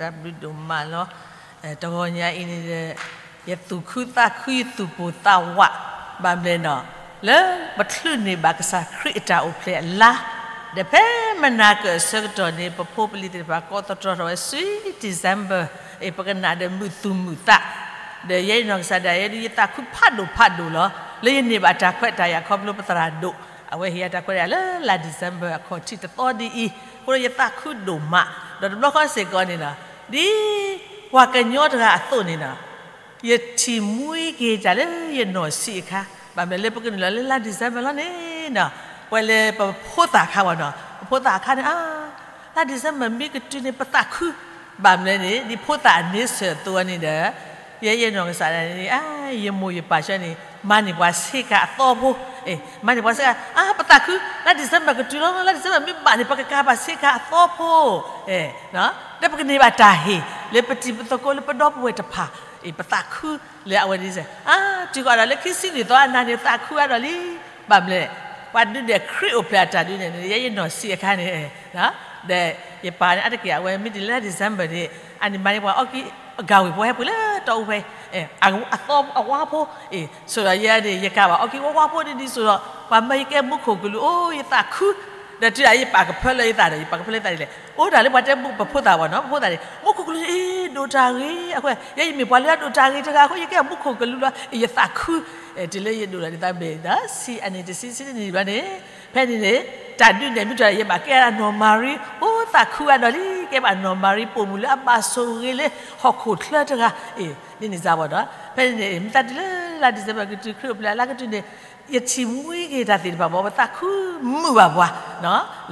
တၢ်ဘျုးဒိၣ်မးလီၤ. တဂီၤညါအံၤန့ၣ်ဒီး ယသူၣ်ခုသးခု ယသူၣ်ပိၢ်သးဝး ဘၣ်မနုၤလဲၣ်နီၤ, လၢပချုးန့ၢ်ဘၣ်ကစၢ်ခရံာ်အတၢ်အိၣ်ဖျဲၣ်အလါ, ဒီးဖဲမုၢ်နၤကၢၣ်အဆၢကတီၢ်န့ၣ် ပဖိပလံၤသ့ၣ်တဖၣ်ကိးသတြီၤထီၣ်ဝဲ Sweet December, အ့ၣ် ပကနၣ်ဒီးမုာ်သူၣ်မုာ်သး, ဒီးယဲယနီၢ်ကစၢ်ဒၣ်ယဲဒုး ယသးခုဖးဒိၣ်ဖးဒိၣ်လီၤ. လၢယန့ၢ်ဘၣ်တၢ်ခွဲးတၢ်ယာ်ခီဖျိပသရၣ်ဒိၣ်, အဝဲဟ့ၣ်ယၤတၢ်ခွဲးတၢ်ယာ်လၢလါ December အခီၣ်ထံးတသီဒ်အံၤ, အဃိဒီးယသးခုဒိၣ်မး, ဒီးတဘျီဃီစ့ၢ်ကီးန့ၣ်နီၤ, ဒ်ပှၤကညီတဂၤအသိးန့ၣ်နီၤ, ယထံၣ်မှံက့ၤတၢ်လၢယနီၢ်ဆံးအခါ, ဘၣ်မနုၤလၢပကနုာ်လီၤလၢလါ December လီၤန့ၣ်နီၤ, ပှၤလၢပဖိသၣ်အခါဘၣ်နီၤ, ပဖိသၣ်အခါန့ၣ် အါ, လါ December မ့ၢ်ကတုၤန့ၣ် ပသးခု, ဘၣ်မနုၤလဲၣ်န့ၣ် ဒ်ဖိသၣ်အန့ဆၢၣ်အသိးန့ၣ်ဒီး, ယဲယနီၢ်ကစၢ်ဒၣ်န့ၣ် အါ, ယမိၢ်ယပၢ်ဆၢန့ၣ် မၤန့ၢ်ပှၤဆ့ကၤအသီဖိ, အ့ၣ် မၤန့ၢ်ပှၤဆ့ကၤ, အါ ပသးခု, လါ December ကတုၤလီၤ, လါ December မ့ၢ်ဘၣ်န့ၣ် ပကကၤပှၤဆ့ကၤအသီဖိ, အ့ၣ် ဒီးပကန့ၢ်ဘၣ်တၢ်ဟ့ၣ် လၢပတံၤပသကိးလၢပဒီပုၢ်ဝဲၢ်တဖၣ်, အ့ၣ် ပသးခုလၢအဝဲဒ်စ့ၢ်, အါ တုၤဃီၤဒီးလၢခံဆံလွံၢ်သီအနၤန့ၣ် သးခုအါဒီးလံ, ဘၣ်မနုၤလဲၣ်, ပှၤဒုးနဲၣ်ခရံာ်အိၣ်ဖျဲၣ်အတၢ်ဒုးနဲၣ်န့ၣ် ယဲယနီၢ်ဆံးအခါန့ၣ်, ဒီးယပၢ်န့ၣ် အါတက့ၢ် အဝဲမ့ၢ်တုၤလၢလါ December န့ၣ် အန့ၣ်မၤန့ၢ်ပှၤအီၣ်က့ၤအဂၤဝံၤ ပှၤဟဲပှ့ၤလၢတီအူဖဲ အသီအဝါဖိ, အ့ၣ် ဆိးဒီးယဲန့ၣ် ယကၤဘၣ်အီၣ်က့ၤဝါဝါဖိဒ်ဒ်ဆိးဒီး ပှၤမၢယကဲမူခိၣ်ကလူး, အိၣ် ယသးခု, ဒီးတုၤဒၣ်ယပာ်ကဖၢလၢယသးဒီး ယပာ်ကဖၢလၢယသးဒ်လဲၣ်, အိၣ်တၢ်လၢပှၤတဲပဖိသၣ်ဘၣ်နီၤ, ပဖိသၣ်န့ၣ် မူခိၣ်ကလူး အ့ၣ် ဒိၣ်တၢ်ဂ့ၤ, အဃိ ယဲယမ့ၢ်ပှၤလၢအဒိၣ်တၢ်ဂ့ၤတဂၤအဃိ ယကဲမူခိၣ်ကလူးလီၤ, အ့ၣ် ယသးခု, တုၤလၢယဒိၣ်လီၤဒ်သိးဘ့ၣ်ဒီး ဆံးအနံၣ်တဆံ ဆံးတနံၣ်ဘျီန့ၣ်, ဖဲန့ၣ်န့ၣ် တၢ်ဒုးနဲၣ်မ့ၢ်တၢ် ယဘၣ်ကဲဒၣ်နီၢ်မၤရံ, အိၣ် သးခုအါဒီးလံ, ကဲဘၣ်နီၢ်မၤရံပိာ်မုၣ်လၢအဘၣ်ဆိၣ်ဂ့ၤလၢဟီၣ်ခိၣ်ချၢတဂၤ, အ့ၣ် ဒ်န့ၣ်စ့ၢ်ဘၣ်ဒီး ဖဲန့ၣ်န့ၣ် မ့ၢ်သးတုၤလၢလါ December ကတုၤ ခရံာ်အိၣ်ဖျဲၣ်အလါကတုၤန့ၣ်, ယထံၣ်မှံက့ၤတၢ်သ့ၣ်တဖၣ်ဘၣ် ပသးခုမုာ်ဘၣ်ပှၤ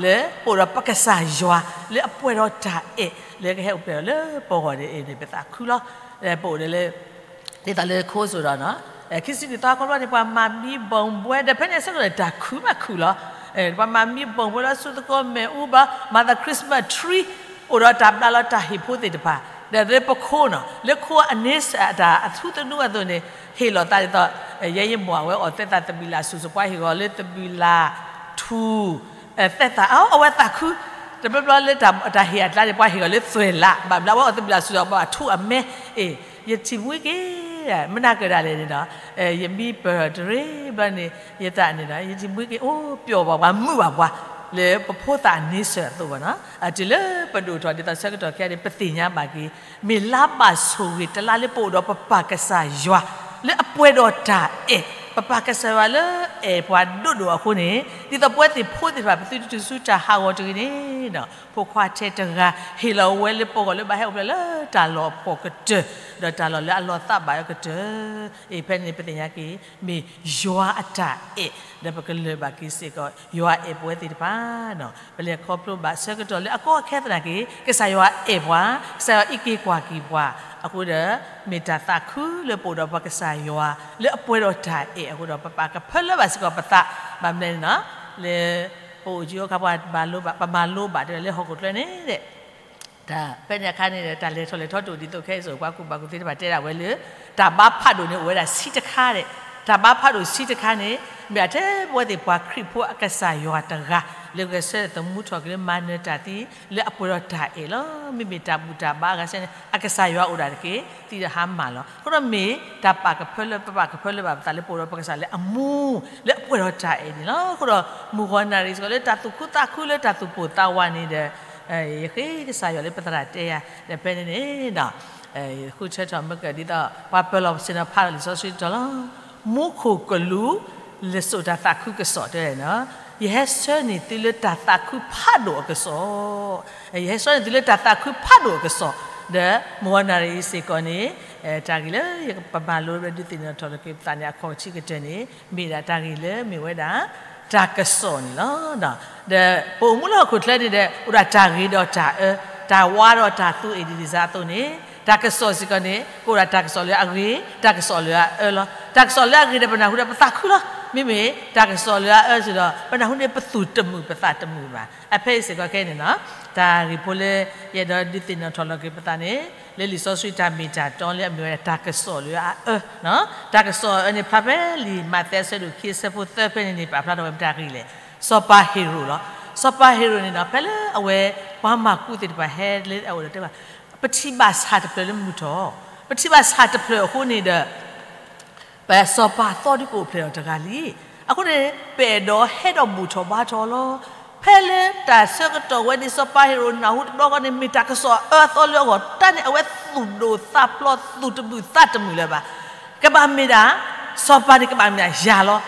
လၢပအိၣ်ဒီးပကစၢ်ယွၤ လၢအပှဲၤဒီးတၢ်အဲၣ် လၢကဟဲအိၣ်ဖျဲၣ်ဒီးလၢပဂီၢ်န့ၣ် အ့ၣ်န့ၣ် ပသးခုလီၤ. ပအိၣ်ဒီးလၢ ဒ်သိးလၢခိစိၤဒီးနီၤ, ခံဆံလွံၢ်သီခီဖျိန့ၣ် ပှၤမၤမံဘိၣ်ဘှဲ ဒီးဖဲန့ၣ်အဆၢကတီၢ်န့ၣ် တၢ်ခုဘၣ်ခုလီၤ. ပှၤမၤမံဘိၣ်ဘှဲလၢဆူသကိးမ့ၣ်အူဘၣ်, မၤသး Christmas tree, အိၣ်ဒီးတၢ်ဘျးလီၤတၢ်ဟ့ၣ်ဖိသ့ၣ်တဖၣ်, ဒီးလၢပခိနီၤ လၢခိအန့ဆၢၣ်အတၢ်အထူသနူအသိးန့ၣ် ဟ့ၣ်လီၤသးဒ်သိး ယဲယမိၢ်အဝဲအီၣ်သဲသးသဘံၣ်လၣ်ဆူၣ် ပှၤဟ့ၣ်ဂီၤလၢသဘံၣ်လၣ်ထူၣ် သဲသး အဝဲသးခု, တဘျီဘျီလၢတၢ်ဟ့ၣ်အကျါန့ၣ် ပှၤဟ့ၣ်ဂီၤလၢသွဲၣ်လး ဘၣ်ဘျးဝဲအီၣ်သဘံၣ်လၣ်ဆူၣ်ဒီး ဘၣ်ထူအမဲ, အ့ၣ် ယထံၣ်မှံက့ၤ မနၤကၢၢ်ဒၣ်လဲာ်န့ၣ်ဒီး ယမံပၢၢ်တရံးဘျီန့ၣ် ယသးန့ၣ်ဒီး ယထံၣ်မှံက့ၤ အိၣ်ပျီၣ်ဘၣ်ပှၤ မုာ်ဘၣ်ပှၤ လၢပဖိသၣ်အန့ဆၢၣ်အသိးဘၣ်နီၤ. တုၤလၢပဒိၣ်ထီၣ်ဒ်သိးဆၢကတီၢ်ခဲအံၤန့ၣ် ပသ့ၣ်ညါဘၣ်က့ၤ မ့ၢ်လါဘၣ်ဆိၣ်ဂ့ၤတလါလၢပအိၣ်ဒီးပပၢ်ကစၢ်ယွၤ လၢအပှဲၤဒီးတၢ်အဲၣ်, ပပၢ်ကစၢ်ယွၤလၢအဲၣ်ပှၤဒိၣ်ဒိၣ်အဃိန့ၣ် ဒ်သိးပဝဲသ့ၣ်ဖိသ့ၣ်တဖၣ် ပသုတတုၤဆူတၢ်ဟးဂီၤတဂ့ၤန့ၣ်ဒီး ဖိခွါထဲတဂၤ ဟ့ၣ်လီၤဝဲလၢပဂီၢ်လၢဘၣ်ဟဲအိၣ်ဖျဲၣ်လၢတၢ်လီၢ်အဖှီၣ်ကတၢၢ် ဒီးတၢ်လီၢ်လၢအလီၤသးဘၣ်အကတၢၢ်, အ့ၣ် ဖဲန့ၣ်ပသ့ၣ်ညါက့ၤ မ့ၢ်ယွၤအတၢ်အဲၣ် ဒီးပကလၢာ်ဘၣ်က့ၤစ့ၢ်ကီး ယွၤအဲၣ်ပဝဲသ့ၣ်တဖၣ်နီၤ. ပလဲၤခီဖျိဘၣ်ဆၢကတီၢ်လၢအကီအခဲသနာ်က့ ကစၢ်ယွၤအဲၣ်ပှၤ, ကစၢ်ယွၤအံးက့ၤကွၢ်က့ၤပှၤ, အဃိဒီး မ့ၢ်တၢ်သးခုလၢပအိၣ်ဒီးပကစၢ်ယွၤ လၢအပှဲၤဒီးတၢ်အဲၣ်အဃိဒီး ပပာ်ကဖၢလၢဘၣ်စ့ၢ်ကီးပသး, ဘၣ်မနုၤလဲၣ်န့ၣ်နီၤ လၢ ပအိၣ်ကၠိအခါ ပှၤမၤလိဘၣ် ပမၤလိဘၣ်တဲဝဲလၢဟီၣ်ခိၣ်ချၢန့ၣ်ဒီး တၢ်ဖဲန့ၣ်အခါန့ၣ်ဒီး တၢ်လဲၤထီၣ်လဲၤထီတအိၣ်ဒ်သိးခဲအံၤစ့ၢ် ပှၤကူၣ်ဘၣ်ကူၣ်သ့တဖၣ်တဲဒၣ်ဝဲလၢ တၢ်ဘါဖးဒိၣ်န့ၣ်အိၣ်ဝဲဒၣ်ဆံတခါဒီး တၢ်ဘါဖးဒိၣ်ဆံတခါန့ၣ် မ့ၢ်အထဲပဝဲသ့ၣ်ပှၤခရံာ်ဖိအကစၢ်ယွၤတဂၤ လၢဂဲၤဆၢထၢၣ်သမူထီၣ်က့ၤလၢမၤနၢၤတၢ်သ့ လၢအပှဲၤဒီးတၢ်အဲၣ်လီၤ. မ့မ့ၢ်တၢ်ဘူၣ်တၢ်ဘါအဂၤဆၢန့ၣ် အကစၢ်ယွၤအိၣ်ဒၣ်တက့ၢ် သံဒီးဟါမၢ်လီၤ. အဃိဒီးမ့ၢ်တၢ်ပာ်ကဖၢလၢ ပပာ်ကဖၢလၢဘၣ်ပသးလၢပအိၣ်ဒီးပကစၢ်လၢအမူ လၢအပှဲၤဒီးတၢ်အဲၣ်န့ၣ်လီၤ. အဃိဒီး မုၢ်ဂီၤနၣ်ရံၣ်စ့ၢ်ကီးလၢတၢ်သူၣ်ခုသးခုလၢတၢ်သူၣ်ပိၢ်သးဝးန့ၣ်ဒီး ယဃ့ကစၢ်ယွၤလၢပသရၣ်တဲယၤ ဒီးဖဲန့ၣ်န့ၣ်ဒီး ဃုထၢထီၣ်မ့ၢ်ကဒ်သိး ပှၤပၢၤလီၢ်ပစ့ၢ်နီၤဖးလီၤလံာ်စီဆှံတတီၤလီၤ. မူခိၣ်ကလူး လၢစိာ်တၢ်သးခုကစီၣ်တဲဝဲန့ၣ်, ယဟဲဆှၢန့ၢ်သုလၢတၢ်သးခုဖးဒိၣ်အကစီၣ်, ယဟဲဆှၢန့ၢ်သုလၢတၢ်သးခုဖးဒိၣ်အကစီၣ်, ဒီးမုၢ်ဂီၤနၣ်ရံၣ်အံၤစ့ၢ်ကီးန့ၣ် တၢ်ဂ့ၢ်လၢယကပမၤလိလၢဒုးသ့ၣ်နီၣ်ထီၣ်လီၤက့ၤပသးန့ၣ် အခီၣ်ထံးကတၢၢ်န့ၣ် မ့ၢ်ဒၣ်တၢ်ဂ့ၢ်လၢမ့ၢ်ဝဲဒၣ် တၢ်ကစီၣ်န့ၣ်လီၤ. ဒီးပအိၣ်မူလၢဟီၣ်ခိၣ်ချၢန့ၣ်ဒီး အိၣ်ဒၣ်တၢ်ဂ့ၤဒီးတၢ်အၢ, တၢ်ဝါဒီးတၢ်သူအ့ၣ်ဒ်န့ၣ်စ့ၢ်အသိးန့ၣ် တၢ်ကစီၣ်စ့ၢ်ကီးန့ၣ် ကအိၣ်ဒၣ်တၢ်ကစီၣ်လၢအဂ့ၤ, တၢ်ကစီၣ်လၢအအၢလီၤ. တၢ်ကစီၣ်လၢအဂ့ၤဒီးပနၢ်ဟူဒီးပသးခုလီၤ. မ့မ့ၢ်တၢ်ကစီၣ်လၢအအၢစ့ၢ်ဒီး ပနၢ်ဟူန့ၣ်ပသူၣ်တမုာ်ပသးတမုာ်ဘၣ်. အဖဲအံၤစ့ၢ်ကီးခဲအံၤန့ၣ်လီၤ. တၢ်ဂ့ၢ်ဖိလၢယအဲၣ်ဒိးဒုးသ့ၣ်နီၣ်ထီၣ်လီၤက့ၤပသးန့ၣ် လၢလံာ်စီဆှံတၢ်မ့ၢ်တၢ်တီလၢအမ့ၢ်ဝဲဒၣ်တၢ်ကစီၣ်လၢအအၢ, တၢ်ကစီၣ်အအၢန့ၣ် ဖျါဖဲလံာ်မးသဲအဆၢဒိၣ်ခံအဆၢဖိသၢဖဲန့ၣ်န့ၣ် ပာ်ဖျါထီၣ်ဝဲမတၤဂ့ၢ်လဲၣ်. စီၤပၤဟ့ရိၣ်လီၤ. စီၤပၤဟ့ရိၣ်န့ၣ်ဒီး ဖဲလၢအဝဲပှၤမၤကူးသ့ၣ်တဖၣ်ဟဲလၢအအိၣ်ဒီးတဲဘၣ် ပထံၣ်ဘၣ်ဆၣ်တဖျၢၣ်လၢမုၢ်ထီၣ်, ပထံၣ်ဘၣ်ဆၣ်တဖျၢၣ်အဃိန့ၣ်ဒီး ပစီၤပၤသီဒုးကအိၣ်ဖျဲၣ်ထီၣ်တဂၤလံ. အဃိန့ၣ် ပအဲၣ်ဒိးဟဲဒီးဘူၣ်ထီၣ်ဘါထီၣ်လီၤ. ဖဲလၢတၢ်ဆၢကတီၢ်ဝဲန့ၣ် စီၤပၤဟ့ရိၣ်နၢ်ဟူတဘျီဃီန့ၣ် မ့ၢ်တၢ်ကစီၣ်အအၢအသီလၢအဂီၢ်, တၢ်န့ၣ်အဝဲသူၣ်ဒိၣ်သးဖျိး သူၣ်တမုာ်သးတမုာ်လၢၤဘၣ်. ကဘၣ်မ့ၢ်ဒၣ် စီၤပၤန့ၣ် ကဘၣ်မ့ၢ်ဒၣ်ယၤလီၤ.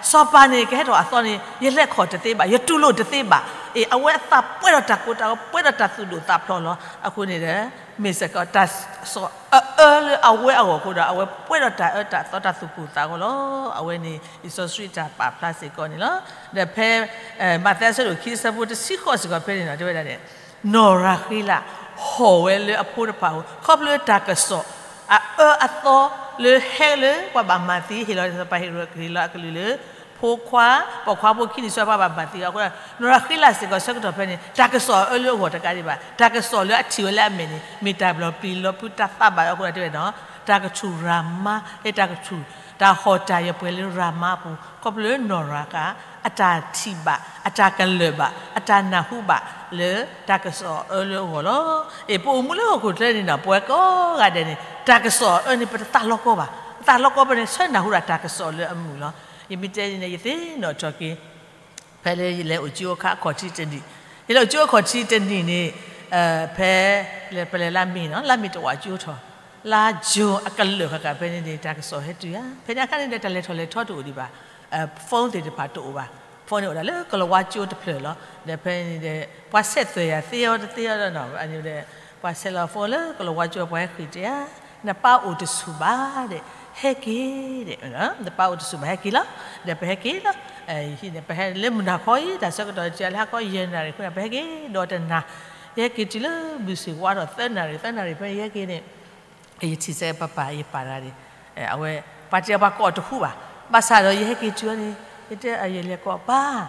စီၤပၤန့ၣ် ကဟဲထီၣ်အသီန့ၣ် ယလဲၤခီၣ်တသ့ဘၣ်, ယတူၢ်လိာ်တသ့ဘၣ်. အ့ အဝဲအသးပှဲၤဒီးတၢ်ကိၢ်တၢ်ဂီၤ ပှဲၤဒီးတၢ်သူၣ်ဒိၣ်သးဖျိးလီၤ. အဃိန့ၣ်ဒီး မ့ၢ်စ့ၢ်ကီးတၢ်ကစီၣ်အအၢလၢအဝဲအဂီၢ်အဃိဒီး အဝဲပှဲၤဒီးတၢ်အၢတၢ်သီတၢ်သူၣ်ကိၢ်သးဂီၤလီၤ. အဝဲန့ၣ် လံာ်စီဆှံတၢ်ပာ်ဖျါစ့ၢ်ကီးန့ၣ်လီၤ. ဒီးဖဲ မးသဲအဆၢဒိၣ်ခံအဆၢဖိတဆံဃိးစ့ၢ်ကီးဖဲန့ၣ်နီၤ တဲဝဲဒၣ်န့ၣ် နီၢ်ရၤဃ့လး ဟီၣ်ဝဲလၢအဖိတဖၣ်အအိၣ် ခီဖျိတၢ်ကစီၣ် အအၢအသီလၢဟဲလၢပှၤဘၣ်မၤသံ ဟ့ၣ်လီၤစီၤပၤဟ့ရိၣ်ကဟ့ၣ်လီၤအကလုၢ်လၢ ဖိခွါ ပိာ်ခွါဖိခံနံၣ်ဆူပှၤဘၣ်မၤသံအဃိ နီၢ်ရၤဃ့လးစ့ၢ်ကီးဆၢကတီၢ်ဖဲန့ၣ် တၢ်ကစီၣ်အအၢလၢအဂီၢ်တကးဒံးဘၣ်, တၢ်ကစီၣ်လၢအထံၣ်ဝဲလၢအမဲာ်န့ၣ် မ့ၢ်တၢ်လီၤပျံၤလီၤဖုးတၢ်သးဘၣ်အဃိ တဲဝဲဒၣ် တၢ်ကထူၣ်ရၤမါ ဟဲတၢ်ကထူၣ် တၢ်ဟီၣ်တၢ်ယပှဲၤလၢရၤမါအပူၤ ခီဖျိလၢနီၢ်ရၤဃ့ အတၢ်ထံၣ်ဘၣ် အတၢ်ကလၢၢ်ဘၣ် အတၢ်နၢ်ဟူဘၣ်လၢတၢ်ကစီၣ်အအၢလၢအဂီၢ်လီၤ. အ့ ပအိၣ်မူလၢဟီၣ်ခိၣ်ချၢန့ၣ်ဒီး ပဝဲကိးဂၤဒဲးန့ၣ် တၢ်ကစီၣ်အအၢန့ၣ် ပတသးလီၤကီဘၣ်. ပသးလီၤကီဖဲန့ၣ် ဆၢနၢ်ဟူဒၣ်တၢ်ကစီၣ်လၢအမုာ်လီၤ. ယမ့ၢ်တဲန့ၣ် ယသ့ၣ်နီၣ်ထီၣ်က့ၤ ဖဲလၢယလဲၤအိၣ်ကၠိအခါအခီၣ်ထံးတနံၣ်, ယလဲၤအိၣ်ကၠိအခီၣ်ထံးတနံၣ်န့ၣ် ဖဲ လၢပလဲၤလါမ့ၤနီၤ လါမ့ၤတဝာ်ကၠိထီၣ်, လါယူၤအကလၢာ်ဃၣ်ဃၣ်ဖဲန့ၣ်န့ၣ် တၢ်ကစီၣ်ဟဲတုၤဧါ. ဖဲန့ၣ်အခါန့ၣ်ဒီး တၢ်လဲၤထီၣ်လဲၤထီတအိၣ်ဒံးဘၣ်, phone သ့ၣ်တဖၣ်တအိၣ်ဘၣ်. phone န့ၣ်အိၣ်ဒၣ်လၢကလီၤဝါကၠိတဖျၢၣ်လီၤ. ဒီးဖဲန့ၣ်ဒီး ပှၤဆဲးသွဲၣ်ယၤသ့အီၤတသ့အီၤဒီးနီၤ ပှၤဆဲးလီၤ phone လၢကလီၤဝါကၠိ ပှၤဟဲဃ့ၢ်တဲဧါ, နပၢ်အိၣ်တဆူၣ်ဘၣ်ဒီး ဟဲက့ၤ ဒီး နပၢ်အိၣ်တဆူၣ်ဘၣ် ဟဲက့ၤလီၤ. ဒီးပဟဲက့ၤလီၤ. ပဟဲလၢမုၢ်နၤခီအံၤ တၢ်ဆၢကတီၢ်တယၤလၢဟါခီ ယဲၢ်နၣ်ရံၣ်အဃိန့ၣ် ပဟဲက့ၤဒီးတနၤ, ယဟဲက့ၤတုၤလၢဘုစ့ၣ်ဝါထီၣ် သၢနၣ်ရံၣ် သၢနၣ်ရံၣ်ဖဲယဟဲက့ၤန့ၣ် ယထံၣ်စဲပၢ်ပၢ်ယပၢ်တဂၤန့ၣ်, အဝဲ ပှၤတဲပှၤကိးတဟူဘၣ်, ဘၣ်ဆၣ်ဒီးယဟဲက့ၤတုၤအီၤန့ၣ် ယတဲအယလဲၤကိးပၢ်,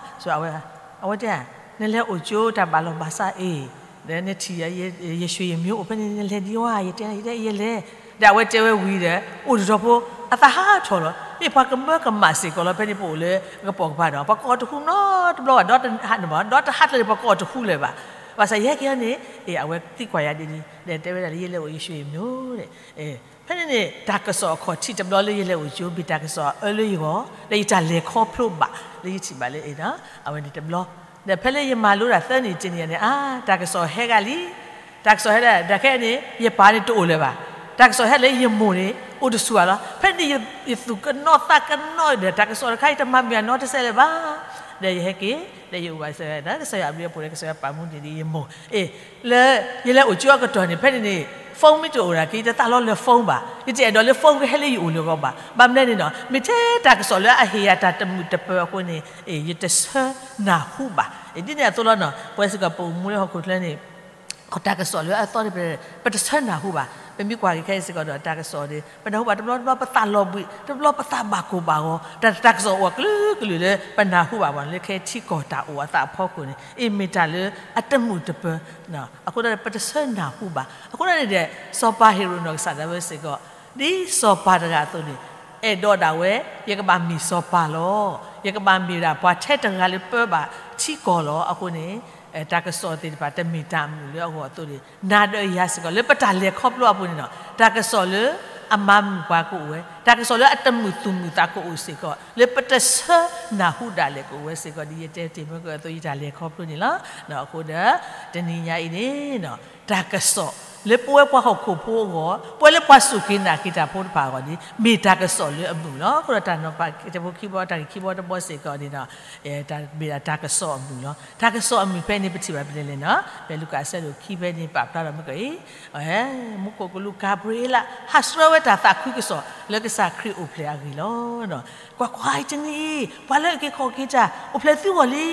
အဝဲတဲ, နလဲၤအိၣ်ကၠိတၢ်ဘၣ်လီၢ်ဘၣ်စးအ့ၣ်, ဒီးနထံၣ် ယဆွေယမျိုးအိၣ်ဖဲန့ၣ် နလဲၤဒံးဝဲ ယတဲ ယတဲယလဲၤ, ဒီးအဝဲတဲဝဲဝံၤဒီး အိၣ်တတီၤဖိ အသးဟးထီၣ်လီၤ. မ့ၢ်ပှၤကမၢကမၣ်စ့ၢ်ကီးလီၤ ဖဲန့ၣ်ပအိၣ်လၢကပိာ်ကပၤဒီး ပှၤကိးတဟူနီတဘျီဘၣ်, ဒီးတဟးထီၣ်လၢပှၤကိးတဟူလၢၤဘၣ်. ဘၣ်ဆၣ်ယဟဲက့ၤအီၤန့ၣ် အ့ၣ် အဝဲသံကွၢ်ယၤဒ်န့ၣ် ဒီးတဲဝဲဒၣ်လၢယလဲၤအိၣ်ယဆွေယမျိုးဒီး ဖဲန့ၣ်န့ၣ် တၢ်ကစီၣ်အခီၣ်ထံးတဘျီလၢယလဲၤအိၣ်ကၠိ မ့ၢ်တၢ်ကစီၣ်အအၢလၢယဂီၢ် ဒီးယတၢ်လဲၤခီဖျိဘၣ်လၢယထံၣ်ဘၣ်လၢအ့ၣ် အဝဲန့ၣ်တဘျီ, ဒီးဖဲလၢယမၤလိတၢ်သၢနံၣ်တနံၣ်န့ၣ် အါ တၢ်ကစီၣ်ဟဲဂၤလံ, တၢ်ကစီၣ်ဟဲဒၣ် ဒီးခဲအံၤန့ၣ် ယပၢ်န့ၣ်တအိၣ်လၢၤဘၣ်, တၢ်ကစီၣ်ဟဲလၢယမိၢ်န့ၣ် အိၣ်တဆူၣ်ဘၣ်လီၤ. ဖဲန့ၣ် ယသူၣ်ကနီၣ်သးကနီၣ်ဒီး တၢ်ကစီၣ်တခါအံၤ တမၤမုာ်ယၤနီတစဲးလၢၤဘၣ်. ဒီးယဟဲက့ၤ ဒီးယအိၣ်ဘၣ်စၢၤ ကစၢ်ယွၤအဘျုးအဖှိၣ်ဒီး ကစၢ်ယွၤပာ်မူဒံးဒံးယမိၢ် အ့ၣ် လၢယလဲၤအိၣ်ကၠိအကတီၢ်န့ၣ် ဖဲန့ၣ်န့ၣ် phone မ့ၢ်တအိၣ်ဒၣ်က့ ယတသးလီၤလၢၤ phone ဘၣ်, ယတအဲၣ်ဒိးလၢ phone ကဟဲလၢယအိၣ်လၢၤဂီၢ်ဘၣ်. ဘၣ်မနုၤန့ၣ်နီၤ မ့ၢ်ထဲတၢ်ကစီၣ်လၢအဟ့ၣ်ယၤတၢ်တမုာ်တပၢၤအဃိန့ၣ် ယတဆၢနၢ်ဟူဘၣ်. ဒ်န့ၣ်အသိးလီၤနီၤ ပဝဲစ့ၢ်ကီးပအိၣ်မူလၢဟီၣ်ခိၣ်ချၢန့ၣ် တၢ်ကစီၣ်လၢအသီန့ၣ် ပတဆၢနၢ်ဟူဘၣ်. ပမ့ၢ်ကွၢ်က့ၤခဲအံၤစ့ၢ်ကီးဒီး တၢ်ကစီၣ်န့ၣ် ပနၢ်ဟူဘၣ်တဘျီတဘျီပသးလီၤဘှံး တဘျီပသးဘၣ်ကိၢ်ဘၣ်ဂီၤ တၢ် တၢ်ကစီၣ်အိၣ်အကလုာ်ကလုာ်လၢပနၢ်ဟူဘၣ်ဘၣ် လၢခဲထံကီၢ်တၢ်အိၣ်အသးအဖီခိၣ်န့ၣ် အ့ၣ် မ့ၢ်တၢ်လၢအတမုာ်တပၢၤ အဃိဒီးပတဆၢနၢ်ဟူဘၣ်. အဃိန့ၣ်ဒီး စီၤပၤဟ့ရိၣ်နီၢ်ကစၢ်ဒၣ်ဝဲစ့ၢ်ကီး ဒ်စီၤပၤတဂၤအသိးန့ၣ် အဲၣ်ဒိးဒၣ်ဝဲ ယကဘၣ်မ့ၢ်စီၤပၤလီၤ. ယကဘၣ်မ့ၢ်ဒၣ်ပှၤထဲတဂၤလၢပၢဘၣ်ထံကီၢ်လီၤ. အဃိန့ၣ် တၢ်ကစီၣ်သ့ၣ်တဖၣ်တမ့ၢ်တၢ်မုာ်လၢအဂီၢ်အသိးန့ၣ် နၤဒီးယၤစ့ၢ်ကီး လၢပတၢ်လဲၤခီဖျိအပူၤန့ၣ်နီၤ တၢ်ကစီၣ်လၢအမၤမုာ်ပှၤကအိၣ်ဝဲ, တၢ်ကစီၣ်လၢအတမုာ်သူၣ်မုာ်သးကအိၣ်စ့ၢ်ကီး လၢပတဆၢနၢ်ဟူဒၣ်လဲာ်ကအိၣ်ဝဲစ့ၢ်ကီး ဒ်ယတဲတ့ၢ်မ့ၢ်ကသိး ယတၢ်လဲၤခီဖျိန့ၣ်လီၤ. အဃိဒီး တနံၤညါအံၤန့ၣ် တၢ်ကစီၣ် လၢပဝဲပှၤဟီၣ်ခိၣ်ဖိအဂီၢ် ပဝဲလၢပှၤစူၢ်က့ၤနာ်က့ၤတၢ်ဖိတဖၣ်အဂီၢ်န့ၣ် မ့ၢ်တၢ်ကစီၣ်လၢအမုာ်လီၤ. အဃိဒီးတၢ်နီၤဖးတဘိခံဘီ တၢ်ဂ့ၢ်ခံဘီတဘီစ့ၢ်ကီးန့ၣ်ဒီး မ့ၢ်ဒၣ်တၢ်ကစီၣ်အမုာ်လီၤ. တၢ်ကစီၣ်အမုာ်ဖဲန့ၣ် ပထံၣ်ဘၣ်ဖဲလဲၣ်လဲၣ်နီၤ ဖဲလူၤကၣ်အဆၢဒိၣ်ခံဖဲန့ၣ် ပာ်ဖျါထီၣ်မ့ၢ်ကီးအံၤ မူခိၣ်ကလူးကၤဘြံၤလး ဟးဆှၢဝဲတၢ်သးခုကစီၣ် လၢကစၢ်ခရံာ်အိၣ်ဖျဲၣ်အဂ့ၢ်လီၤ. ကွၢ်ကွၢ်, တနံၤအံၤ ပှၤလၢအက့ၤခီၣ်က့ၤတၢ် အိၣ်ဖျဲၣ်သုဂီၢ်လံ.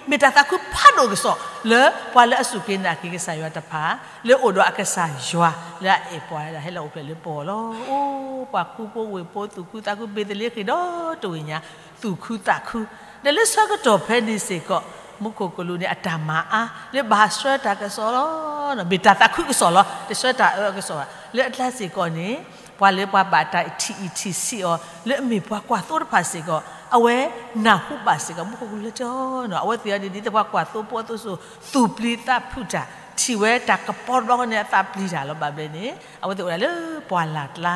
မ့ၢ်တၢ်သးခုဖးဒိၣ်ကစီၣ် လၢပှၤလၢအစူၢ်က့ၤနာ်က့ၤကစၢ်ယွၤတဖၣ် လၢအိၣ်ဒီးအကစၢ်ယွၤ လၢအအဲၣ်ပှၤ ဟဲလၢအိၣ်ဖျဲၣ်လၢပဂီၢ်လီၤ. အိၣ် ပှၤဃူဖိဝ့ၢ်ဖိ သူၣ်ခုသးခု ဘ့ၤသလ့ဃ့ၣ်ဒီတဝ့ၢ်ညါ သူၣ်ခုသးခု ဒီးလၢဆၢကတီၢ်ဖဲန့ၣ်စ့ၢ်ကီး မူခိၣ်ကလူးန့ၣ် အတၢ်မၤအါ လၢဘၣ်ဆှၢတၢ်ကစီၣ်လီၤ. မ့ၢ်တၢ်သးခုကစီၣ်လီၤ. တဆှၢတၢ်အၢအကစီၣ်ဘၣ်. လၢအကျါစ့ၢ်ကီးန့ၣ် ပှၤလၢပှၤဘၣ်တၢ်ထံၣ်အံၤထံၣ်ဆံးအီၤ လၢအမ့ၢ်ပှၤကွၢ်သိတဖၣ်စ့ၢ်ကီး အဝဲနၢ်ဟူဘၣ်စ့ၢ်ကီး မူခိၣ်ကလူးလၢတၢ်အီၤ အဝဲသ့ၣ်အီၤန့ၣ် ဒ်သိးပှၤကွၢ်သိဖိအသိးစိၤ သူၣ်ပျံၤသးဖုးတၢ် ထံၣ်ဝဲတၢ်ကပီၤတဘျီဃီန့ၣ် အသးပျံၤတၢ်လီၤ. ဘၣ်ဘျီန့ၣ် အဝဲသ့ၣ်အိၣ်ဒၣ်လၢပှၢ်လၢ်ကျါ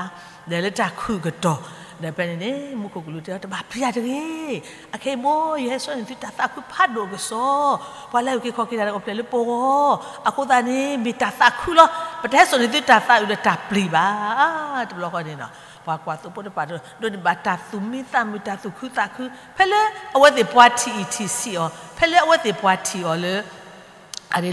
ဒီးလၢတၢ်ခုၣ်ကတီၢ်, ဒီးဖဲန့ၣ်န့ၣ် မူခိၣ်ကလူးတဲအီၤ တဘၣ်ပျံၤတၢ်တဂ့ၤ, အခဲအံၤမိၢ် ယဟဲစိာ်န့ၢ်သုတၢ်သးခုဖးဒိၣ်အကစီၣ်, ပှၤလၢအအုၣ်က့ၤခီၣ်က့ၤတၢ်အိၣ်ဖျဲၣ်လၢပဂီၢ်, အဃိသတးန့ၣ် မ့ၢ်တၢ်သးခုလီၤ. ပတဟဲစိာ်န့ၢ်သုတၢ်သးအုးဒီးတၢ်ပျံၤဘၣ်. တဘျီဃီန့ၣ် ပှၤကွၢ်သိဖိတဖၣ် ဒိးန့ၢ်ဘၣ်တၢ်သူၣ်မံသးမုာ် တၢ်သူၣ်ခုသးခု ဖဲလၢအဝဲသ့ၣ်ပှၤထံၣ်အံၤထံၣ်ဆံးအီၤ, ဖဲလၢအဝဲသ့ၣ်ပှၤထံၣ်အီၤလၢ အဒ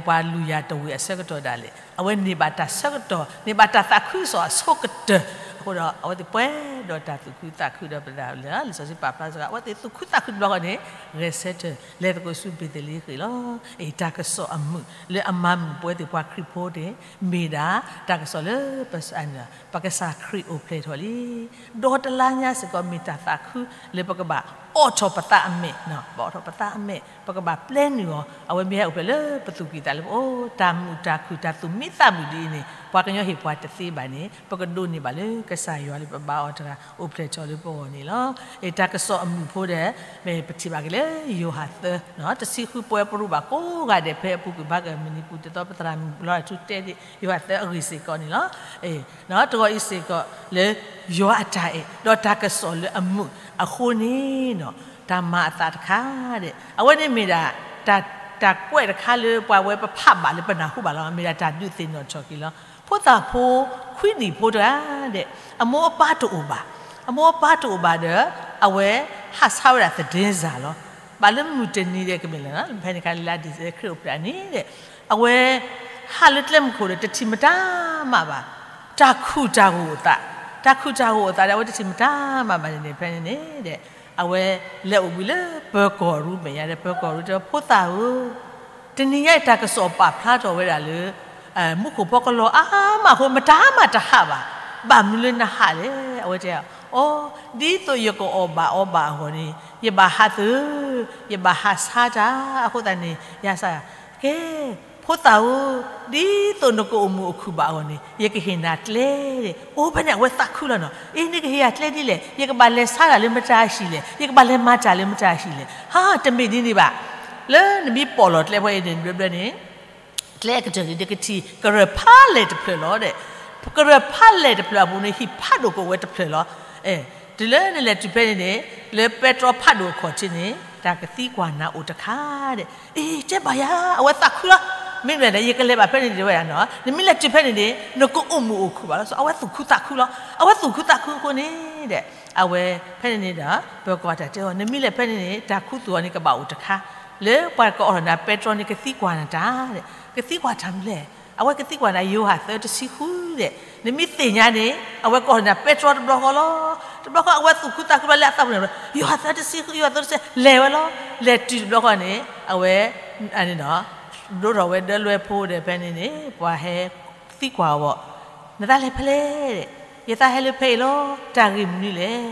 ပှၤလုၢ်ယၤတဝ့ၢ်အဆၢကတီၢ်ဒၣ်လဲာ် အဝဲန့ၢ်ဘၣ်တၢ်ဆၢကတီၢ် န့ၢ်ဘၣ်တၢ်သးခုကစီၣ်အဆိကတၢၢ်, အဃိဒီး အဝဲသ့ၣ်ပှဲၤဒီးတၢ်သူၣ်ခုသးခုဒီးပသးလၢ လံာ်စီဆှံပာ်ဖျါစ့ၢ်ကီး အဝဲသ့ၣ်သူၣ်ခုသးခုတဘျီဃီန့ၣ် ဂဲၤဆၢထၢၣ် လဲၤသကိးဆူဘ့းသလ့ဃ့ၣ်လီၤ. အ့ တၢ်ကစီၣ်အမုာ်လၢအမၤမုာ်ပဝဲသ့ၣ်ပှၤခရံာ်ဖိန့ၣ် မ့ၢ်ဒၣ် တၢ်ကစီၣ်လၢ ပကစၢ်ခရံာ်အိၣ်ဖျဲၣ်ထီၣ်လံ ဒီတလါညါစ့ၢ်ကီး မ့ၢ်တၢ်သးခုလၢပကဘၣ်အိးထီၣ်ပသးအမဲာ်, ပအိးထီၣ်ပသးအမဲာ် ပကဘၣ်ပျဲနုာ်အီၤ, အဝဲမ့ၢ်ဟဲအိၣ်ဖျဲၣ်လၢပသူၣ်ကံၢ်သးလဲပအိၣ်, တၢ်မုာ်တၢ်ခုၣ် တၢ်သူၣ်မံသးမုာ်ဒ်အံၤန့ၣ် ပှၤကညီဟ့ၣ်ပှၤတသ့ဘၣ်န့ၣ် ပကဒိးန့ၢ်ဘၣ်လၢကစၢ်ယွၤလၢပဘါအီၤတဂၤ အိၣ်ဖျဲၣ်ထီၣ်လၢပဂီၢ်န့ၣ်လီၤ. အ့ တၢ်ကစီၣ်အမုာ်ဖိဒီး မ့ၢ်ပထံၣ်ဘၣ်က့ၤလၢ ယိၤဟၣ်သၢ တဆံဃု ပဝဲပရူးဘၣ်ကိးဂၤဒဲး ဖဲအပူၤကွံာ်ဘၣ်ကမုၢ်နံၤပူၤ တသီပသရၣ်မုၣ်လီၤထူတဲ ယိၤဟၣ်သၢအဂ့ၢ်စ့ၢ်ကီးန့ၣ်လီၤ. တဂီၤအံၤစ့ၢ်ကီးလၢ ယွၤအတၢ်အဲၣ် ဒီးတၢ်ကစီၣ်လၢအမုာ်အဃိန့ၣ် တၢ်မၤအသးတခါဒီး အဝဲန့ၣ်မ့ၢ်ဒၣ် တၢ်ကွဲးတခါလၢပှၤဝဲပဖးဘၣ်လၢပနၢ်ဟူဘၣ်လီၤ. မ့ၢ်ဒၣ်တၢ်ဒုးသ့ၣ်နီၣ်ထီၣ်က့ၤလီၤ. ဖိသၣ်ဖိခွံနံၣ်ဖိတဂၤဒီး အမိၢ်အပၢ်တအိၣ်ဘၣ်, အမိၢ်အပၢ်တအိၣ်ဘၣ်ဒီး အဝဲဟးဆါဝဲဒၣ်သဒ့စၢ်လီၤ. ဘၣ်လၢမုၢ်တနံၤဒီးကမ့ၢ်လၢ ဖဲန့ၣ်ခါလၢလါဒံၣ်စ့ဘၢၣ် ခရံာ်အိၣ်ဖျဲၣ်အနံၤဒီး အဝဲ ဟးလၢကျဲမုၢ်ခိၣ်ဒီး တထံၣ်မတၤမးဘၣ်, တၢ်ခူၣ်တၢ်ဂိၢ်အသး, တၢ်ခူၣ်တၢ်ဂိၢ်အသးဒီး အဝဲတထံၣ်မတၤမးဘၣ်န့ၣ်န့ၣ် ဖဲန့ၣ်န့ၣ်ဒီး အဝဲလဲၤအိၣ်ဘှံးလၢပၢၤကီၢ်ရူမဲာ်ညါဒီး ပၢၤကီၢ်ရူတဲ ဖိသၣ်ဧၢ တနံၤညါအံၤတၢ်ကစီၣ်ပာ်ဖျါထီၣ်ဝဲဒၣ်လၢ မူခိၣ်ဖီကလီၤအါမးအဃိ မတၤမးတဟးဘၣ်. ဘၣ်မနုၤလၢနဟးလဲၣ်. အဝဲတဲအီၤ, ဒ်သိးယကအီၣ်ဘၣ်အီဘၣ်အဂီၢ်န့ၣ် ယဘၣ်ဟးသုး, ယဘၣ်ဟးဆါတၢ်, အဃိသတးန့ၣ် ယဟးဆါ, ကဲ ဖိသၣ်ဧၢ, ဒ်သိးနကအိၣ်မုာ်အိၣ်ခုၣ်ဘၣ်အဂီၢ်န့ၣ် ယကဟ့ၣ်နၤကျဲ, အိၣ်ဖဲန့ၣ် အဝဲသးခုလီၤနီၤ. အ့ နကဟ့ၣ်ယၤကျဲဒ်လဲၣ်, ယကဘၣ်လဲၤဆါတၢ်လၢမတၤဟံၣ်လဲၣ်, ယကဘၣ်လဲၤမၤတၢ်လၢမတၤဟံၣ်လဲၣ်. ဟါ တမ့ၢ်ဒ်န့ၣ်ဘၣ်. လၢနမ့ၢ်ပိာ်လီၤကျဲဖဲအံၤန့ၣ် ဘျီဘျီန့ၣ် ကျဲအကတၢၢ်န့ၣ် နကထံၣ်ကရၢၢ်ဖးလဲၢ်တဖျၢၣ်လီၤဒီး ကရၢၢ်ဖးလဲၢ်တဖျၢၣ်အပူၤန့ၣ် ဟံၣ်ဖးဒိၣ်ကအိၣ်ဝဲတဖျၢၣ်လီၤ. တုၤလၢနလဲၤတုၤဖဲန့ၣ်န့ၣ် လၢပဲတြီဖးဒိၣ်အခီၣ်ထံးန့ၣ် တၢ်ကသံကွၢ်နၤအိၣ်တခါဒီး အ့ တဲဘၣ်ယၤ အဝဲသးခုလီၤ. မ့မ့ၢ်န့ၣ် ယကလဲၤဘၣ်ဖဲန့ၣ်ဒ်ဝဲဒၣ်နီၤ, နမ့ၢ်လဲၤတုၤဖဲန့ၣ်န့ၣ် နကအိၣ်မုာ်အိၣ်ခုၣ်ဘၣ်လီၤ. အဝဲသူၣ်ခုသးခုလီၤ. အဝဲသူၣ်ခုသးခုအဃိန့ၣ်ဒီး အဝဲဖဲန့ၣ်န့ၣ်ဒီး ပၢၤကီၢ်တၢ်တဲအီၤ နမ့ၢ်လဲၤဖဲန့ၣ်န့ၣ် တၢ်ခူသူၣ်အီၤန့ၣ်ကဘၣ်အိၣ်တခါ, လၢပှၤကအိးထီၣ်နၤပဲတြီန့ၣ် ကသံကွၢ်နတၢ်ဒီး ကသံကွၢ်တၢ်မနုၤလဲၣ်. အဝဲကသံကွၢ်နၤ ယိၤဟၣ်သၢတဆံဃုဒီး နမ့ၢ်သ့ၣ်ညါန့ၣ် အဝဲကအိးထီၣ်နၤပဲတြီတဘျီဃီလီၤ. တဘျီဃီအဝဲသူၣ်ခုသးခုဘၣ်လၢအသးပူၤန့ၣ် ယိၤဟၣ်သၢတဆံဃု ယိၤဟၣ်သၢတဆံ လဲၤဝဲလီၤ. လဲၤတုၤတဘျီဃီန့ၣ် အဝဲ ဒိးထီၣ်ဝဲဒၢလွဲဖိဒီးဖဲန့ၣ်န့ၣ် ပှၤဟဲသံကွၢ်အီၤ နသးလဲၤဖဲလဲၣ်. ယသးဟဲလၢဖဲအံၤလီၤ. တၢ်ဂ့ၢ်မနုၤလဲၣ်.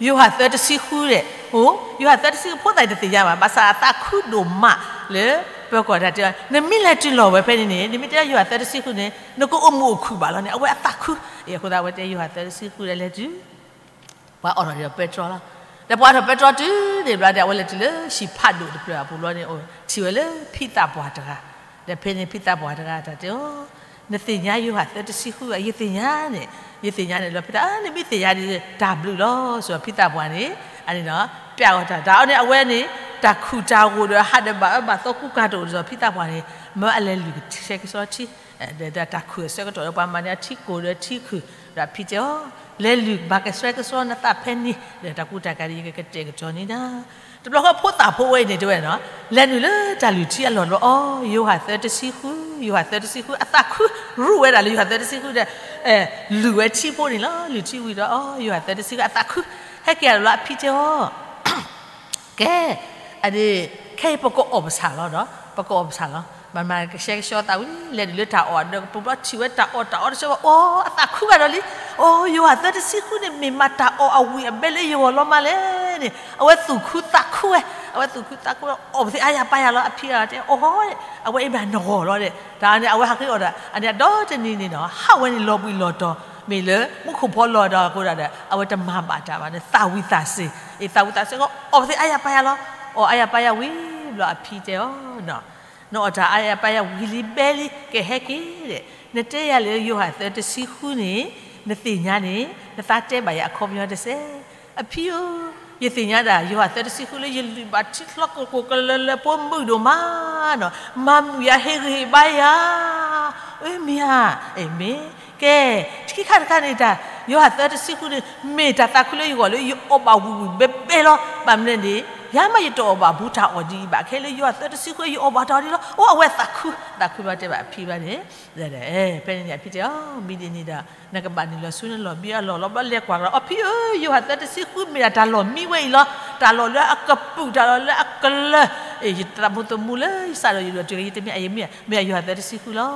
ယိၤဟၣ်သၢတဆံဃုဒီး အိ ယိၤဟၣ်သၢတဆံဃု ဖိသၣ်အံၤတသ့ၣ်ညါဘၣ်. ဘၣ်ဆၣ်အသးခုဒိၣ်မးလၢ ပၢၤကီၢ်တၢ်တဲအီၤ နမ့ၢ်လဲၤတုၤလီၤဝဲဖဲန့ၣ်န့ၣ် နမ့ၢ်တဲယိၤဟၣ်သၢတဆံဃုန့ၣ် နကအိၣ်မုာ်အိၣ်ခုၣ်ဘၣ်လီၤန့ၣ် အဝဲအသးခု. အဃိသတးအဝဲတဲယိၤဟၣ်သၢတဆံဃုဒီးလဲၤတုၤ ပှၤအိးထီၣ်ဒီးပဲတြီလီၤ. ဒီးပှၤအိးထီၣ်ပဲတြီတုၤန့ၣ်ဘျီဒီး အဝဲလဲၤတုၤလၢဟံၣ်ဖးဒိၣ်တဖျၢၣ်အပူၤဘျီန့ၣ် ထံၣ်ဝဲလၢဖံသးပှၢ်တဂၤ, ဒီးဖဲန့ၣ်ဖံသးပှၢ်တဂၤတၢ်တဲအီၤ နသ့ၣ်ညါယိၤဟၣ်သၢတဆံဃုဧါ. ယသ့ၣ်ညါန့ၣ်, ယသ့ၣ်ညါန့ၣ်လီၤ. ဖဲတၢ် နမ့ၢ်သ့ၣ်ညါဒီး တၢ်ဘျုးလီၤ. ဆိဖံသးပှၢ်န့ၣ် အန့ၣ်ဒီး ပျးအီၤတၢ် တၢ်အီၤန့ၣ် အဝဲန့ၣ် တၢ်ခူၣ်တၢ်ဂိၢ်ဒီး ဟးဒီးဘၣ်အၢဘၣ်သီကူကၤတအိၣ်ဒီး ဖံသးပှၢ်န့ၣ် မၢအလဲၤလုၢ်ကဆှဲကဆှီထံ ဒီးတၢ်ခူၣ်အဆၢကတီၢ်ဒီး ပှၤမၤန့ၢ်အထံကိၢ်ဒီးထံခုၣ် ဒီးအဖံတဲအီၤ လဲၤလုၢ်မၤကဆှဲကဆှီနသးဖဲန့ၣ် ဒီးတၢ်ကူတၢ်ကၤဒီး ယကကတဲာ်ကတီၤန့ၢ်နၤ. တဘျီဃီဖိသၣ်ဖိဝဲအံၤန့ၣ်တဲဝဲနီၤ လဲၤနုာ်လၢတၢ်လုၢ်ထံအလီၢ်တဘျီ အိ ယိၤဟၣ်သၢတဆံဃု, ယိၤဟၣ်သၢတဆံဃု အသးခု ရူးဝဲဒၣ်လၢယိၤဟၣ်သၢတဆံဃုဒီး လုၢ်ဝဲထံဖိန့ၣ်လီၤ. လုၢ်ထံဝံၤဒီး အိ ယိၤဟၣ်သၢတဆံဃု အသးခု ဟဲက့ၤအလီၢ်အဖံတဲအီၤ ကဲ, အဒ့, ခဲအံၤပကအီၣ်ပဆၣ်လီၤဒီး ပကအီၣ်ပဆၣ်လီၤ. မၤမၤကဆှဲကဆှီသးဝံၤ လဲၤဒုးလၢတၢ်အီၣ်အဒၢးကပူၤဘျီ ထံၣ်ဝဲတၢ်အီၣ်တၢ်အီတဆၢဘၣ် အိ အသးခုဘၣ်ဒီးလံ. အိ ယိၤဟၣ်သၢတဆံဃုန့ၣ် မ့ၢ်မးတၢ်အီၣ်အဝံၣ်အဘဲလၢယဂီၢ်လီၤမးလဲၣ်န့ၣ် အဝဲသူၣ်ခုသးခုဝဲ, အဝဲသူၣ်ခုသးခု အီၣ်ပသ့ၣ်အါယၤပာ်ယၤလီၤ. အဖံတဲအီၤ အိ အဝဲအံၤမးနဂီၢ်လီၤဒီး တၢ်န့ၣ် အဝဲဟးဃ့အီၣ်ဒီး အန့ၣ်အဒီတနံၤန့ၣ်နီၤ ဟးဝဲန့ၣ်လီၤဘှံးလီၤတီၤ မ့ၢ်လၢမူခိၣ်ဖီလီၤဒီးအဃိဒီး အဝဲတမၤဘၣ်တၢ်ဘၣ်န့ၣ် သးဝံၣ်သးစ့ၤ, အသးဝံၣ်သးစ့ၤဃီ အီၣ်ပသ့ၣ်အါယၤပာ်ယၤလီၤ. အီၣ်အါယၤပာ်ယၤဝံၤဘျီအဖံတဲအီၤနီၤ နအီၣ်တၢ်အါယၤအါယၤဝံၤလံဘဲလံ ကဟဲက့ၤဒီး နတဲယၤလၢယိၤဟၣ်သၢတဆံဃုန့ၣ် နသ့ၣ်ညါန့ၣ် နသးတဲဘၣ်ယၤအခီပညီတစဲး, အဖံဧၢ, ယသ့ၣ်ညါဒၣ် ယိၤဟၣ်သၢတဆံဃုလၢယလုၢ်ဘၣ်ထံချီကကိၢ်ကလၢၤလၢဖိမုၣ်ဒိၣ်မးနီၤ, မၤမုာ်ယၤဟ့ၣ်ဂံၢ်ဟ့ၣ်ဘါယၤ, အမ့ၢ်ဧါ, အမ့ၢ်, ကဲ, ခံခါတခါန့ၣ်တၢ် ယိၤဟၣ်သၢတဆံဃုန့ၣ် မ့ၢ်တၢ်သးခုလၢယဂီၢ်လၢယအီၣ်ဘၣ်ဝံၣ်ဝံၣ်ဘဲဘဲလီၤ, ဘၣ်မနုၤလဲၣ်န့ၣ် ယၤမးယတအီၣ်ဘၣ်ဘူးတၢ်အီၣ်ဒ်အံၤဘၣ်, ခဲလၢယိၤဟၣ်သၢတဆံဃု ယအီၣ်ဘၣ်တၢ်အီၣ်ဒ်လီၤ, အိၣ်အဝဲသးခု, သးခုဘျီတဲဘၣ်အဖံဘၣ်န့ၣ်, ဖဲန့ၣ်န့ၣ် အဖံတဲအီၤ မ့ၢ်ဒ်န့ၣ်ဒီး နကဘၣ်နုာ်လီၤဆူနလီၢ်မံအလီၢ်လီၤဘျီ လဲၤကွၢ်လီၤ အဖံဧၢ, ယိၤဟၣ်သၢတဆံဃုမ့ၢ်ဒၣ်တၢ်လီၢ်မံဝဲအံၤလီၤ, တၢ်လီၢ်လၢအကပုာ် တၢ်လီၢ်လၢအကလၢၤ, ယသးမူသမူလၢယစးဒီးယဒိၣ်တုၤလၢယတမ့ၢ်အယမ့ၢ် မ့ၢ်ယိၤဟၣ်သၢတဆံဃုလီ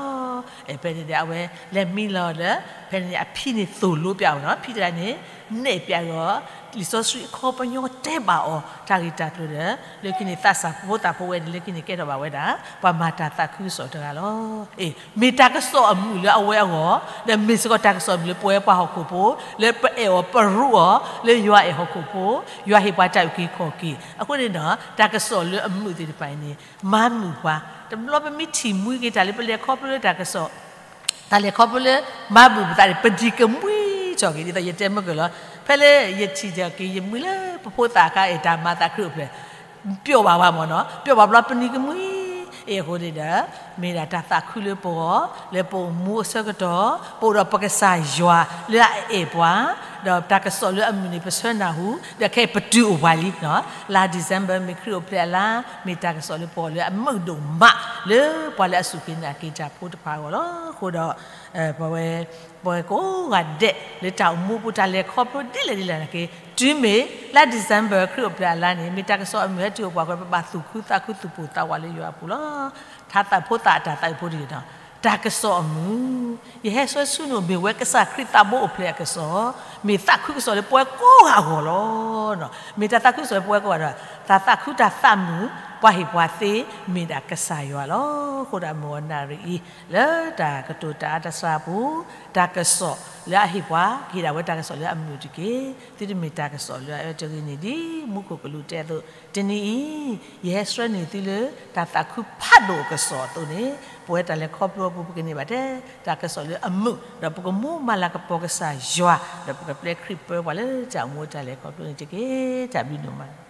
ၤ, ဖဲန့ၣ်ဒီး အဝဲလဲၤမံလီၤလၢ ဖဲန့ၣ်န့ၣ် အဖံန့ၣ်သိၣ်လိပျးအီၤနီၤ, ဖံတဂၤန့ၣ် နဲၣ်ပျးအီၤ လံာ်စီဆှံအခီပညီတဲဘၣ်အီၤ တၢ်ဂ့ၢ်တၢ်ကျိၤဒီး လၢခံန့ၣ် သးစၢ်ဖိသၣ်ဖိဝဲန့ၣ် လၢခံန့ၣ်ကဲထီၣ်ဘၣ်ဝဲဒၣ် ပှၤမၤတၢ်သးခုကစီၣ်တဂၤလီၤ. အ့ မ့ၢ်တၢ်ကစီၣ်အမုာ်လၢအဝဲအဂီၢ် ဒီးမ့ၢ်စ့ၢ်ကီးတၢ်ကစီၣ်အမုာ်လၢပဝဲပှၤဟီၣ်ခိၣ်ဖိ လၢပအဲၣ်အီၤပရူးအီၤ လၢယွၤအဲၣ်ဟီၣ်ခိၣ်ဖိ ယွၤဟ့ၣ်ပှၤတၢ်အုၣ်က့ၤခီၣ်က့ၤ အဃိန့ၣ်ဒီး တၢ်ကစီၣ်လၢအမုာ်သ့ၣ်တဖၣ်အံၤန့ၣ် မၤမုာ်ပှၤ, တဘျီပမ့ၢ်ထံၣ်မှံက့ၤတၢ်လၢပလဲၤခီဖျိလၢတၢ်ကစီၣ် တၢ်လဲၤခီဖျိလၢ မၤမုာ်ပသးန့ၣ် ပနံၤကမှံထီၣ်က့ၤ ဒ်သိးယတဲမုၢ်ကၢၢ်လီၤ. ဖဲလၢယထံၣ်ထီၣ်က့ၤယမှံလၢပဖိသၣ်အခါအံၤ တၢ်မၤသးခရံာ်အိၣ်ဖျဲၣ် ပျီၣ်ဘၣ်ပှၤမ့ၢ်နီၤ, ပျီၣ်ဘၣ်ဘျီပနံၤကမှံ, အ့ အဃိန့ၣ်ဒီး မ့ၢ်ဒၣ်တၢ်သးခုလၢပဂီၢ် လၢပအိၣ်မူအဆၢကတီၢ် ပအိၣ်ဒီးပကစၢ်ယွၤလၢအအဲၣ်ပှၤ, ဒီးတၢ်ကစီၣ်လၢအမုာ်န့ၣ် ပဆၢနၢ်ဟူ ဒီးခဲအံၤပတုၤအိၣ်ပှၤလံ, လါ December မ့ၢ်ခရံာ်အိၣ်ဖျဲၣ်အလါ, မ့ၢ်တၢ်ကစီၣ်လၢပဂီၢ်လၢအမုာ်ဒိၣ်မး လၢပှၤလၢအစူၢ်က့ၤနာ်က့ၤတၢ်ဖိတဖၣ်အဂီၢ်လီၤ. အဃိဒီး ပဝဲ ပဝဲကိးဂၤဒဲး လၢတၢ်အိၣ်မူပူၤ တၢ်လဲၤခီဖျိဒ်လဲၣ်ဒ်လဲၣ်နာ်က့ၤ တုၤမ့ၢ်လါ December ခရံာ်အိၣ်ဖျဲၣ်အလါန့ၣ် မ့ၢ်တၢ်ကစီၣ်အမုာ်ဟဲတုၤအိၣ်ပှၤကီး ပဘၣ်သူၣ်ခုသးခုသူၣ်ပိၢ်သးဝးလၢယွၤအပူၤလီၤ. ထါသးဖိသၣ်အတၢ်သးဝံၣ်ဖိတဂ့ၤဒီး တၢ်ကစီၣ်အမုာ်, ယဟဲဆှၢဆူနအိၣ် မ့ၢ်ဝဲကစၢ်ခရံာ်သးဘိအိၣ်ဖျဲၣ်အကစီၣ်, မ့ၢ်သးခုကစီၣ်လၢပဝဲကိးဂၤအဂီၢ်လီၤ. မ့ၢ်တၢ်သးခုကစီၣ်လၢပဝဲကိးဂၤဒီး တၢ်သးခုတၢ်သးမုာ် ပှၤဟ့ၣ်ပှၤသ့ မ့ၢ်ဒၣ်ကစၢ်ယွၤလီၤ. အဃိဒီးမုၢ်ဂီၤနၣ်ရံၣ်အံၤ လၢတၢ်ကတိၤတၢ်အါတစှၤပူၤ တၢ်ကစီၣ်လၢအဟ့ၣ်ပှၤ ကဟ့ၣ်ဒၣ်ဝဲတၢ်ကစီၣ်လၢအမုာ်တက့ၢ်. သုတမ့ၢ်တၢ်ကစီၣ်လၢအအၢတဂ့ၤန့ၣ် ဒ်မူခိၣ်ကလူးတဲအသိး တနံၤအံၤ ယဟဲဆှၢန့ၢ်သုလၢ တၢ်သးခုဖးဒိၣ်အကစီၣ်အသိးန့ၣ် ပဝဲတၢ်လဲၤခီဖျိအပူၤ ပကန့ၢ်ဘၣ်ထဲ တၢ်ကစီၣ်လၢအမုာ် ဒီးပကမူမၤလၤကပီၤကစၢ်ယွၤ ဒီးပကပျဲခရံာ်ပၢပှၤလၢတၢ်အိၣ်မူတၢ်လဲၤခီဖျိန့ၣ်တက့ၢ်. တၢ်ဘျုးဒိၣ်မးလီၤ.